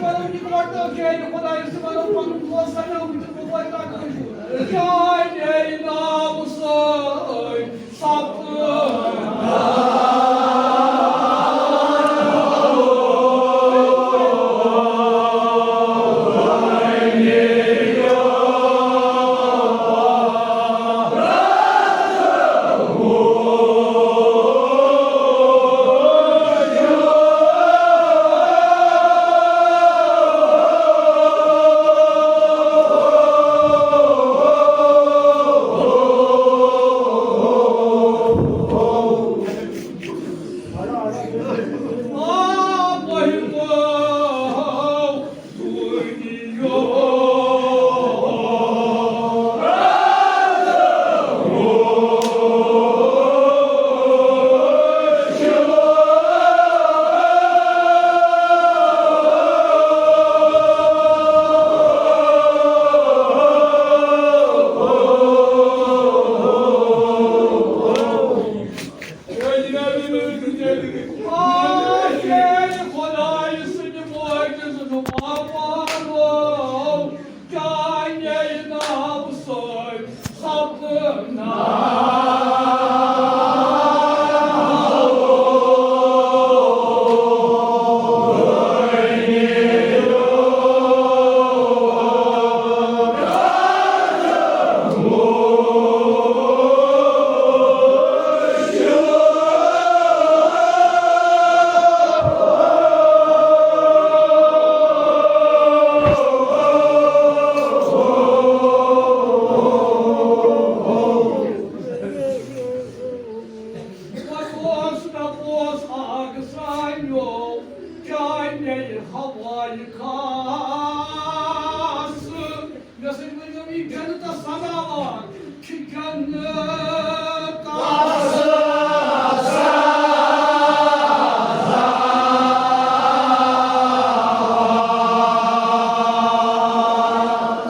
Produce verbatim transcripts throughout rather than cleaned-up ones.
یہِ گۄڈٕ تہٕ کیٛازِ خۄدایَس تہِ وَنو پَنُن دوست سَمیو بہٕ تہِ بہٕ وَتہِ رَٹو یہِ۔ کیٛازِ اے ناو سۭتۍ سَپُد پتہٕ اوس نہ اوس آگ سانیو، چانے ہوایہِ خاص۔ مےٚ سۭتۍ ؤنۍزیو، یہِ جنتس سزاوار چھِ جنتس۔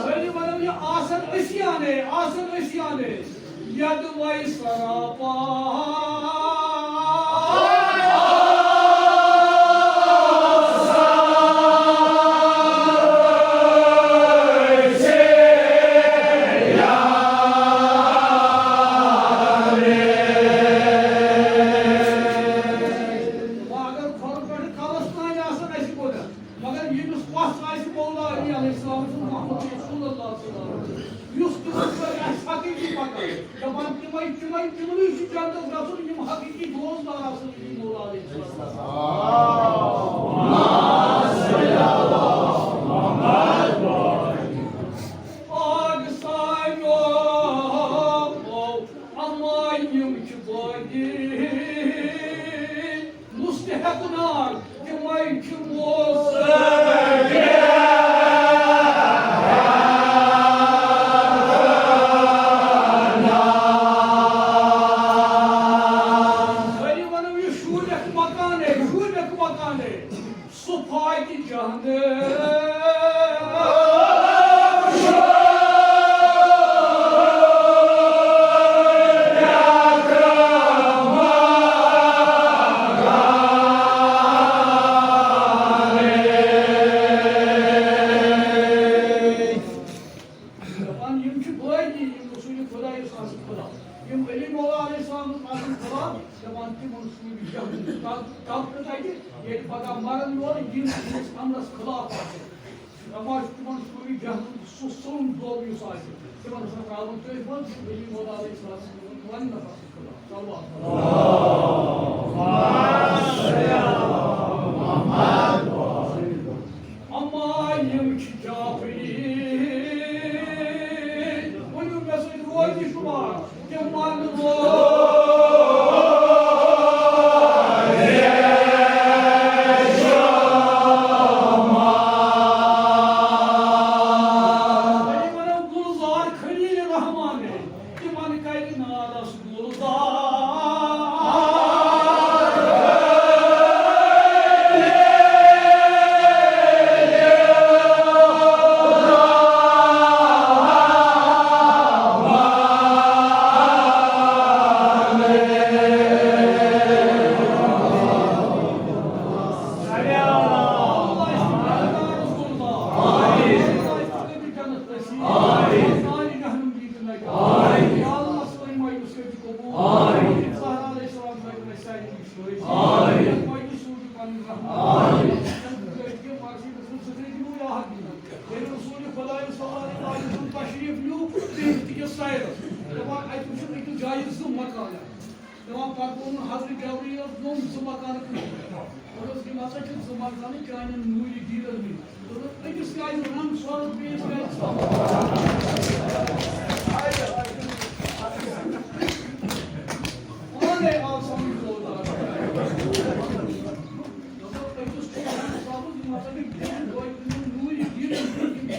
سٲری وَنو، یہِ آسن أسی اَنے، آسن أسی اَنے۔ یدوے سراپا۔ وۄنۍ اگر کھۄرٕ پٮ۪ٹھٕ کلس تام آسن اسہِ گۄڈٕ، مگر ییٚمِس کۄس آسہِ مولا علی علیہ السلام سُنٛد محمد رسول اللہ صلی اللہ علیہ وسلم، یُس تہِ وٕچھِ آسہِ حقیٖقی پکان، دپان تِمے، تِمے، تِمنٕے چھُ جنتس گژھُن، یِم حقیٖقی دوستدار آسن علی مولا علیہ السلام۔ آگ سانیو، اما یِم چھِ بٲدی۔ مستحق نار تِمے چھِ موسیٰ۔ سٲری وَنو، یہِ شوٗبٮ۪کھ مکانے، شوٗبٮ۪کھ مکانے، سُہ فاتہِ جہنم۔ دپان، یِم چھِ بٲقی، یِم رسول خدایَس آسہٕ خلاف، یِم علی مولا علیہ السلامَس آسَن خلاف، دپان، تِمَن سوٗزِ جہنم۔ تب، تب تہٕ تَتہِ، ییٚلہِ پگاہ مَرَن یورٕ، یِم تِہِنٛدِس اَمرَس خلاف آسَن۔ دپان چھِ، تِمَن سوٗزِ جہنم سُہ سوٚن دۄب یُس آسہِ، تِمَن ہسا ترٛاوَن تٔتھۍ منٛز، یِم علی مولا علیہ السلام وَنہِ نہ پَتہٕ۔ اما یِم چھِ جعفری، ؤنِو مےٚ سۭتۍ، روزِ شُمار تِمن روزِ۔ وۄنۍ وَنو گُلزار خلیل رحمانٕے، تِمن کَرِ نارس گُلزار۔ سایڈس۔ دپان، اتہِ وٕچھِو أکِس جایہِ زٕ مکان۔ دپان، پتہٕ ووٚنُن حضرت جبرائیلس، یِم زٕ مکان کٕم؟ دوٚپُس، یِم ہسا چھِ زٕ مکان چانٮ۪ن نوٗرِ دیٖدن ہٕنٛدۍ۔ دوٚپُن، أکِس کیٛازِ رنٛگ سۄرُپھ، بیٚیِس کیٛازِ سۄرُپھ؟ پانے آو سمجھ، دوٚپُن، أکِس چھُ رنٛگ سۄرُپھ، یِم ہسا چھِ نوٗرِ دیٖدن ہٕنٛدۍ۔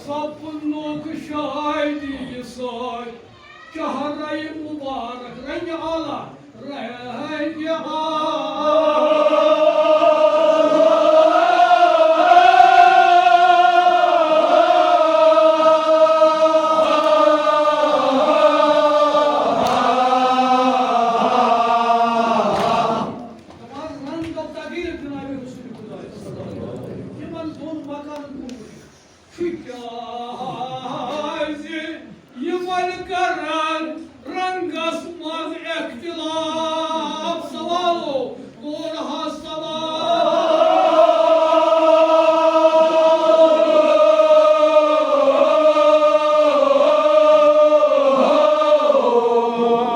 سپنُک شاید یہِ سٲرۍ چہرے مبارک رنگ اعلیٰ۔ تِکیٛازِ یِمن کرن رنگس منٛز اختلاف۔ سوالو کوٚر حظ سوال۔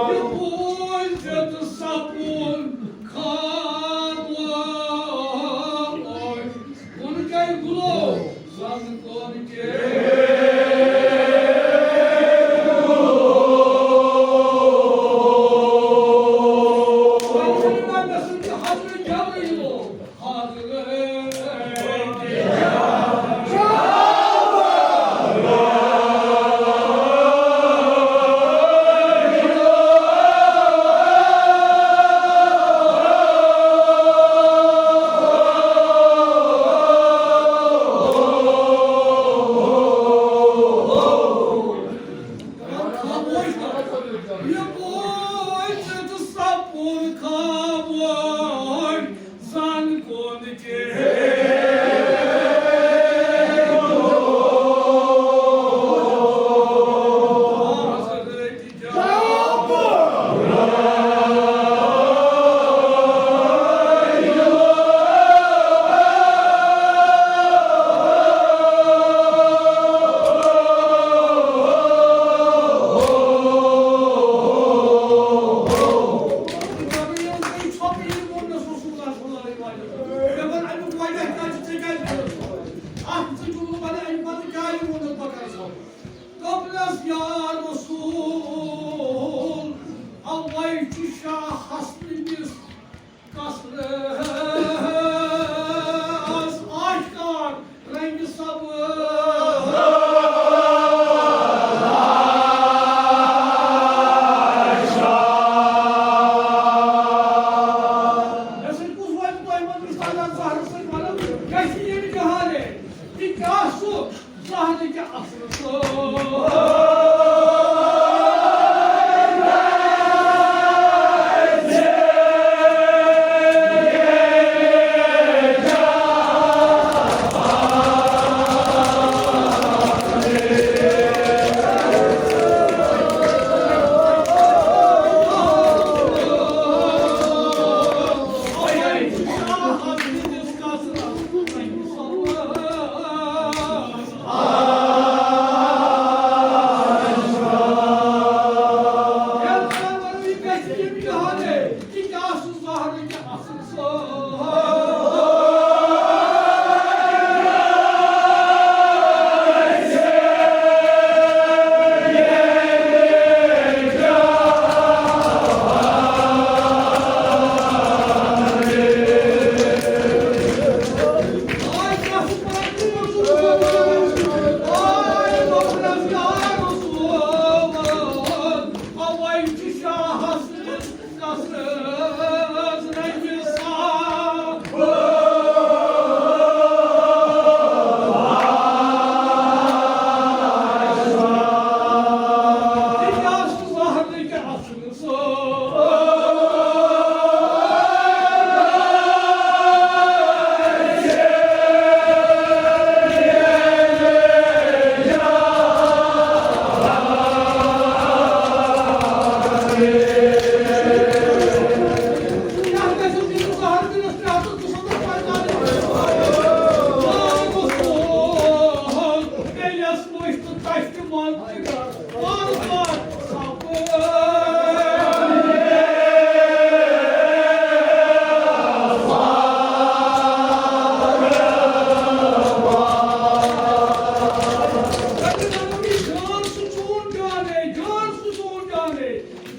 یہِ بوٗزِتھ سپُد خاموش۔ ووٚنُن کیٛاہ یہِ گُلو؟ زن کون کے۔ وۄنۍ چھُنہٕ مےٚ گژھُن کہِ حضرت جبرائیل۔ حضرت خاموش کر۔ یہِ بوٗزِتھ سپُد خاموش، زن کون کے۔ دوٚپنَس، یا رسول، اَوَے چھُ شاہ حسنہٕ نِس قصرس آشکار رنگہِ سبز۔ مےٚ سۭتۍ کُس واتہِ تۄہہِ منٛز مِثال اَتھ زہرٕ سۭتۍ؟ مطلب، گژھِ یہِ جہالے۔ یہِ کیٛاہ سُہ زہرٕکہِ اثرٕ سۭتۍ؟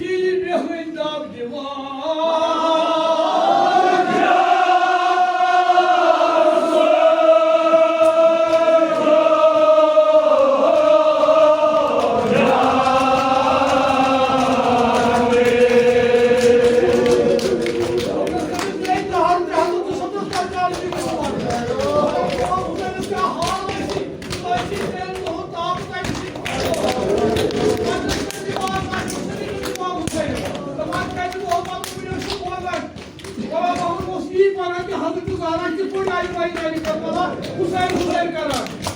دِلہِ مےٚ ہٕنٛدۍ دَب دِوان۔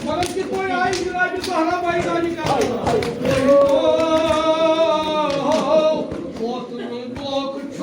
مگر کِتھ پٲٹھۍ آیہِ جناب زہرا میدانہِ کرنہٕ؟ ووتُن دۄکھ چھُ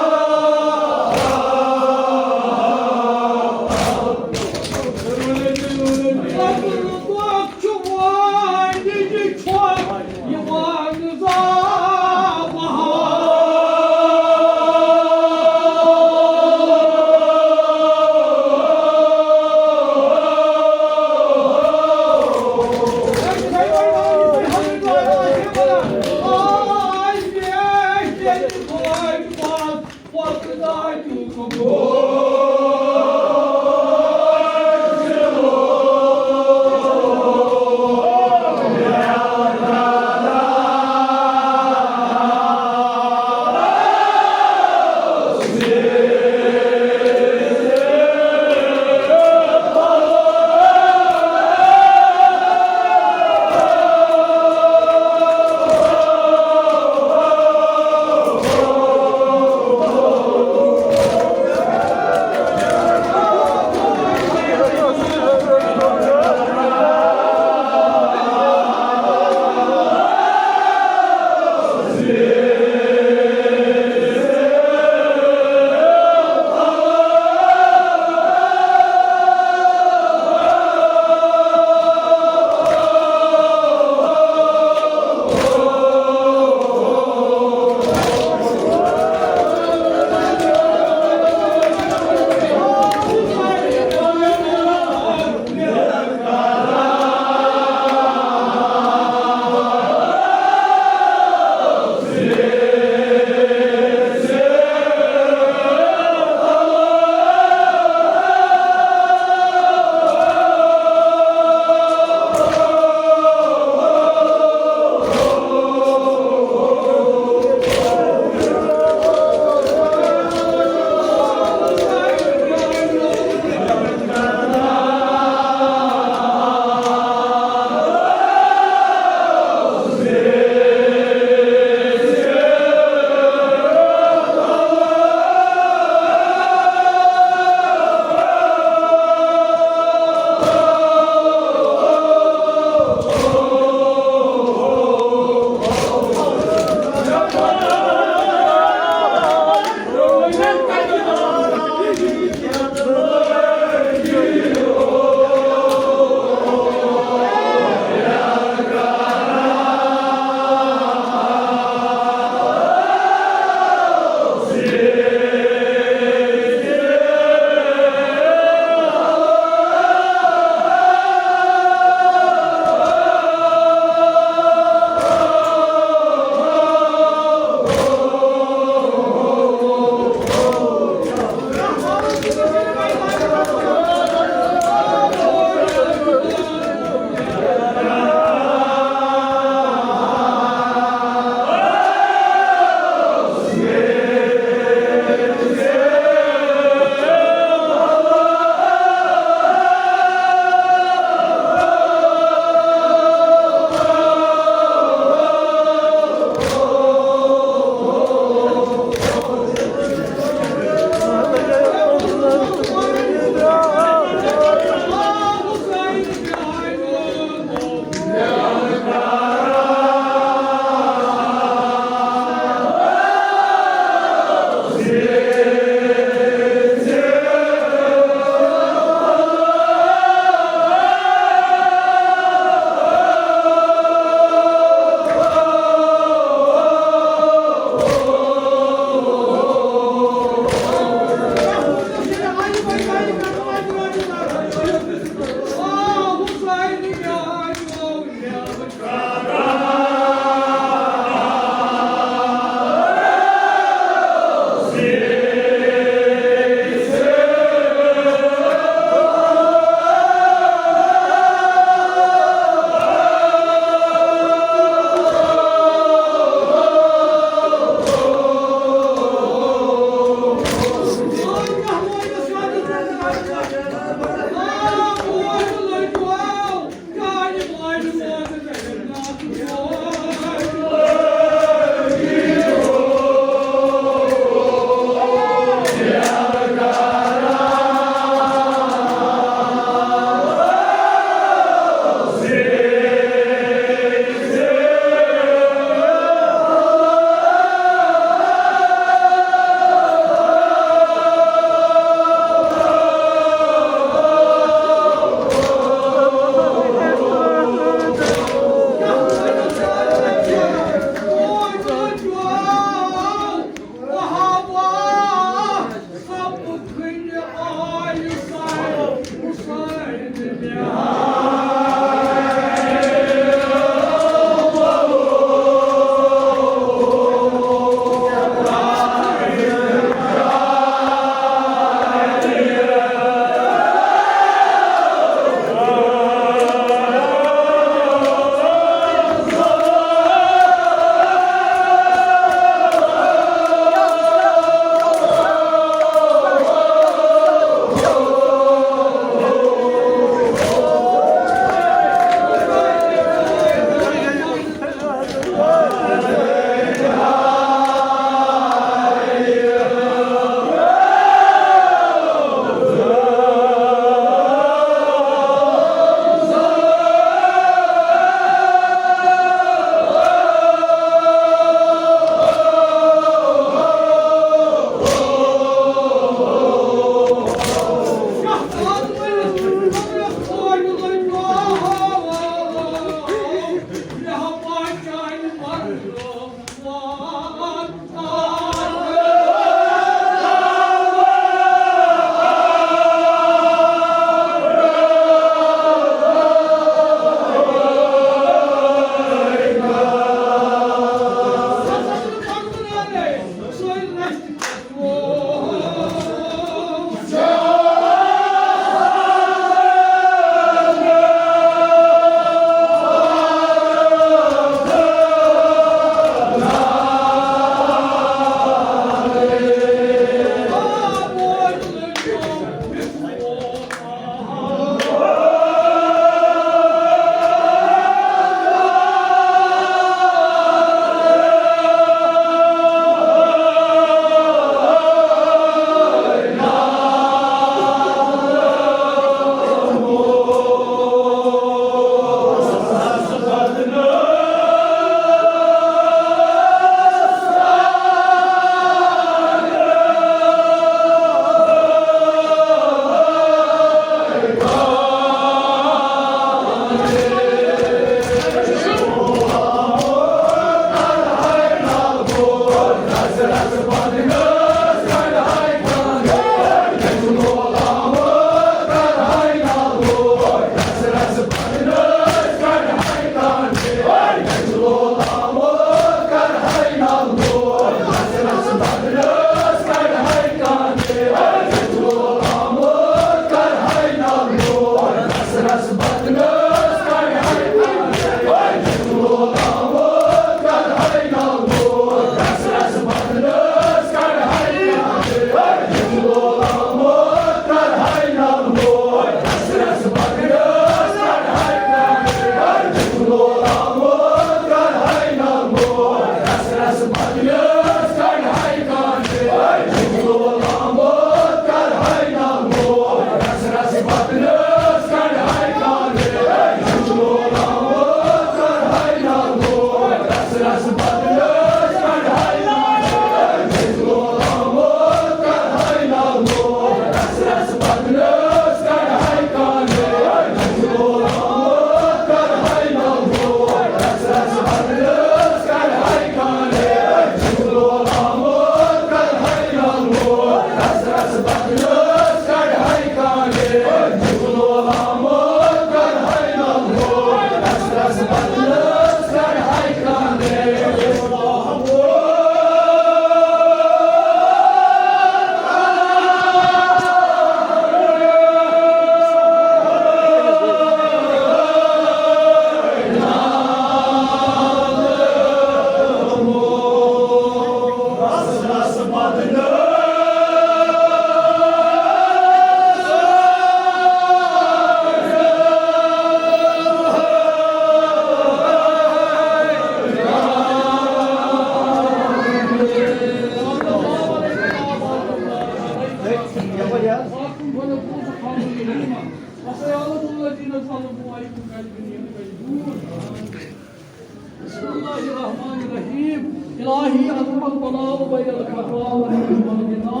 بسم الله الرحمن الرحيم. إلهي أنت البلاء وبين الكفا ونعم الغنى.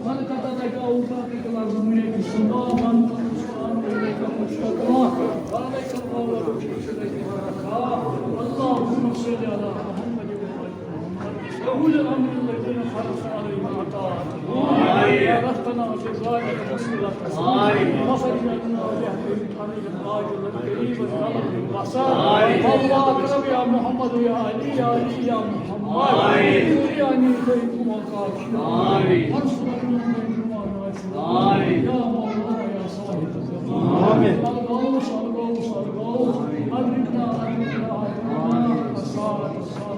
من كتبك أو تحقيق الأرض من السماء، من تنصر إليك مشتاقنا. وعليك الله وبركاته. اللهم صل على محمد وعلى آل محمد. وأولي الأمر الذين خلفوا عليهم العطاء. ربنا آمين. وخرجنا من طريق الراجل الكريم القلب البصر. آمين. الله أكرم يا محمد، يا علي، يا علي، يا محمد. آمين. يا علي، بينكما قاسم. آمين. وانصر المؤمنين والناصرين. آمين. يا مولانا يا صاحب الزمان. آمين. الغوث، الغوث، الغوث. أدركنا، أدركنا، أدركنا. الساعة، الساعة.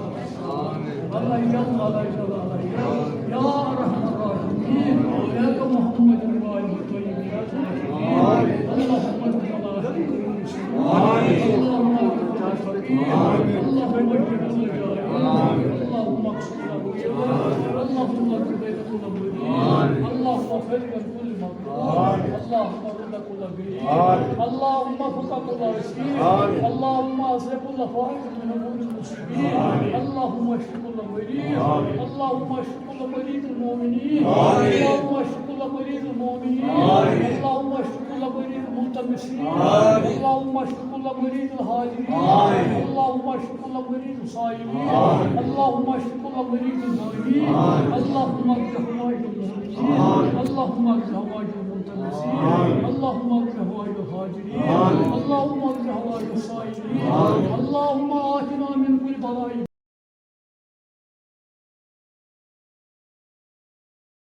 الله يجل، الله يجل، الله يجل. يا أرحم الراحمين، يا محمد الوالد الطيب، يا طاهرين. اللهم ارحم الراحمين. اللهم ارحم الراحمين. اللهم ارحم الراحمين. اللهم اغفر له. اللهم اغفر بين كل مؤمنين. اللهم فرج كل مكروه. اللهم رد كل بعيد. اللهم فك كل أسير. اللهم أصلح كل فائز من أمور المسلمين. اللهم اشف كل مريض. اللهم اشف كل مريض المؤمنين. اللهم اشف كل مريض المؤمنين. اللهم اشف كل مريض الملتمسين. اللهم اشف كل مريض الحاضرين. اللهم اشف كل مريض الصائمين. اللهم اشف كل مريض النائمين. اللهم اقض حوائج المؤمنين. اللهم اقض حوائج الملتمسين. اللهم اقض حوائج الحاضرين. اللهم اقض حوائج الصائمين. اللهم آتنا من كل بلاء